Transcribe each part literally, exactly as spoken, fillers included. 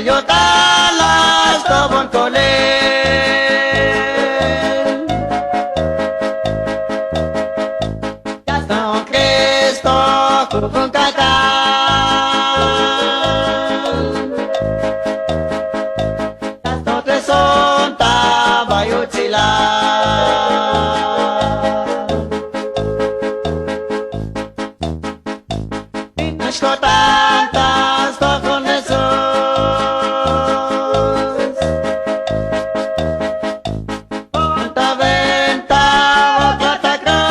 Yo'tan la stobon kolel. Ya stojbon Cristo jujun kajk'an. Ya stojteson ta bay utsilal. Nax ko'tan ta stojol Jesús. Ko'tan ta venta, wokol ta cruz.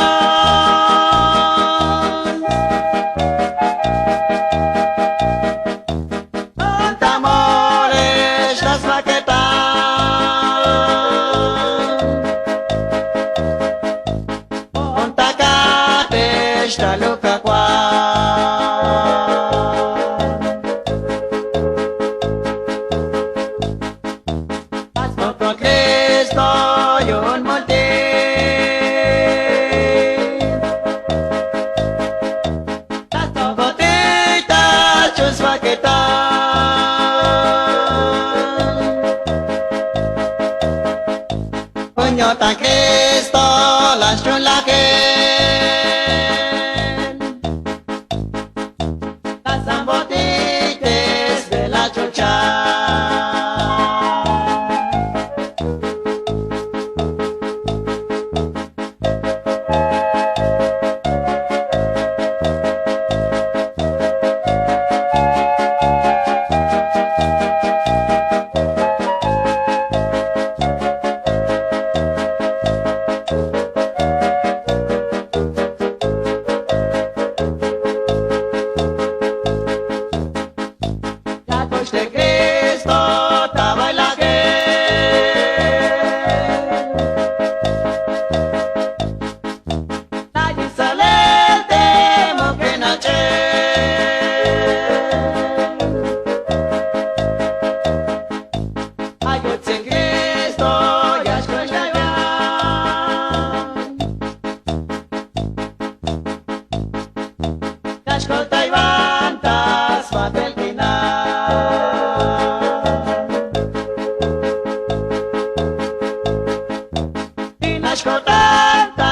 Ko'tan ta molex ta sbaketan. Ko'tan ta ka'tex ta luk Kajwal. Ta stojbon Cristo yu'un multik. Ta stojbotik ta sch'uun sbaketan. Jun yo'tan Cristo la sch'uun lajel. Ta sambot ijtes de la ch'ulchan. Ya ko'tan te Cristo ta bay lajel. La yich' sale te muk'en ach'el. Ay utsil Cristo ya xk'ox ta iwan. Ya xk'ox ta iwan ta sbatel k'inal. Nax ko'tan ta